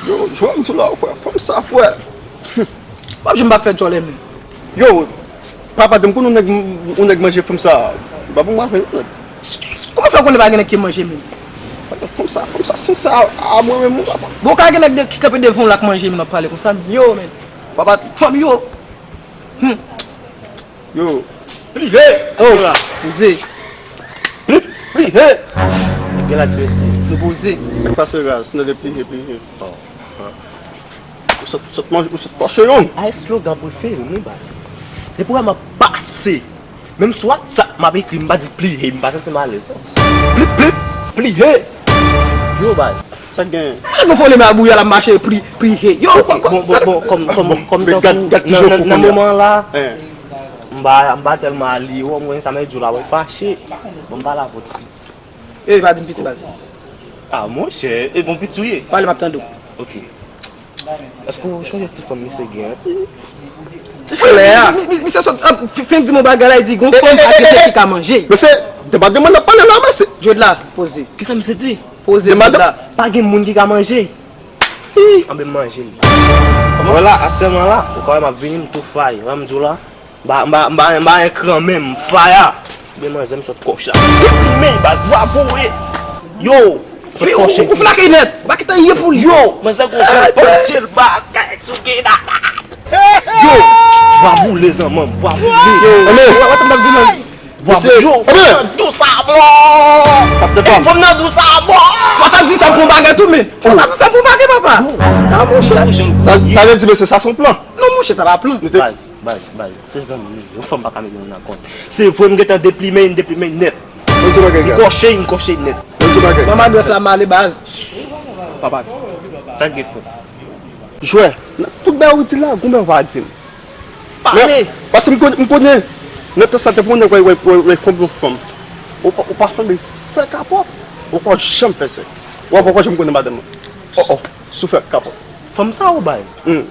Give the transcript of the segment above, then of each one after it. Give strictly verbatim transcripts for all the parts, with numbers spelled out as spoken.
Yo, jwè m sou la, frè. Fanm sa, frè. W ap janm pa fè djòlè menm. Yo, papa, depi m konn yon nèg, yon nèg manje fanm sa, m pa pou m avè yon nèg. Kòman fè w konnen pa gen nèg ki manje menm? Fanm sa, fanm sa, sanse a, a mwen menm, papa. Bon, ka gen nèg de, ki kanpe devan w la k manje menm, n ap pale konsa menm. Yo, men. Papa, fanm yo. Hmm. Yo. Pliye! Oh! Poze. Pli, pliye! Gen la ti mesye. Nou poze. Sa k pase, Raz? Nou de pliye, pliye. Ou sot, sot manje, ou sot pòche yon. A slogan prefere m, wi, baz. Depi w wè m ap pase, menm sou WhatsApp, m ap ekri, m pa di pliye, m pa santi m alèz, non. Plip, plip, pliye. Yo, baz. Sa k gen? Chak yon fò li men abouya l ap mache pri, priye. Yo, ok, bon, bon, bon, kòm, kòm, kòm tankou nan, nan, nan moman la, m pa, m pa tèlman ale, wè, mwen, sa mwen di w la, wè, fache. Bon, m pale avè w ti piti. E, pa di m piti baz. Ah, monchè, e bon piti w ye? Pale, m ap tande w. Ok. Èske w chonje ti fanm misye gen an? Ti, ti flè a. Mi-, mi-, misye sot, ah, f-, fin di m yon bagay la, li di, gon fanm ak misye ki ka manje. Mesye, depa demen n ap pale la, mesye. Jod la, poze. Kisa misye di? Poze, jod la. Pa gen moun ki ka manje. Anben m manje l. Wè la, aktyèlman la, ou ka wè m ap vini, m tou fay. Wè m di w la, m pa, m pa, m pa, m pa ekran menm, m faya. Anben manzè m sot kòche la. Deplimen, baz, bwavo, wi. Yo, sot kòche. Ou, ou, ou flake nèt, ou pa kite anyen pou li. Yo, manzè kòche, kòche l, bagay, sou kidnap. Yo, bwa boule zanmanm, bwa boule. Yo, wè, wè sa m t ap di menm. Bwa boule. Yo, fanm nan dous a mò. Fanm nan dous a mò. Fò ta di sa pou yon bagay tou, men. Fò ta di sa pou yon bagay, papa. Ah, monchè. Sa, sa vle di, mesye, sa se yon plan. Non, monchè, sa pa plan. Baz, baz, baz. Se zanmi nou ye. Yon fanm pa ka mete nou nan kont. Se vre, m gentan deplimen, m deplimen nèt. M kòche, m kòche nèt. Manman adrès la m ale, baz. Papa, sa k gen, frè? Jwè, nan tout bagay ou di la, gon bagay ou pa di m. Pale! Paske m konnen, m konnen, nan tan sa, te pou yon nèg wè, wè, wè, wè fanm pou fanm. Ou pa, ou pa sanble san kapòt, ou poko janm fè sèks. Ou poko janm konnen madanm nan. Oh, oh, sou fè kapòt. Fanm sa ou baz? Hmm.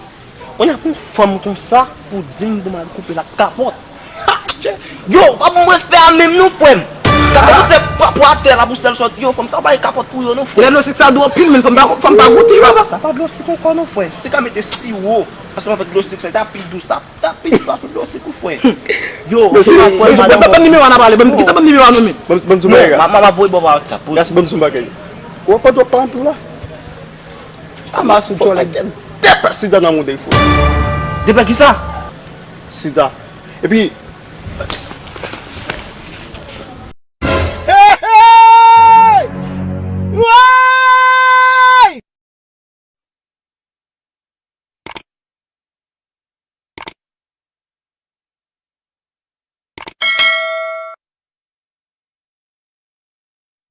Kounye a pou yon fanm konsa, pou di m pou m al koupe l ak kapòt. Ha, tchè. Yo, pa pou m respè a menm non, frè m. Kapòt ou se frape w atè la pou sèl sòt. Yo, fanm sa pa gen kapòt pou yo non, frè. Lè dlo sik sa dou anpil, men fanm pa, fanm pa goute, papa. Sa pa dlo sik ankò non, frè. Si w te ka mete siwo ansanm avèk dlo sik sa, li ta pi dous, ta, ta pi dous pase dlo sik ou, frè. Yo, se pa frè, ban m nimewo a n a pale, ban m, ban m nimewo a non, men. Ban m, ban m di w yon bagay. Non, m ap voye ba w pa WhatsApp. Gas, ban m di w yon bagay. Ou wè pa dwòp pa anpil la? Ama sou djòlè. Fò w gen de pè sida nan mouda w, frè. De pè kisa? Sida. Epi,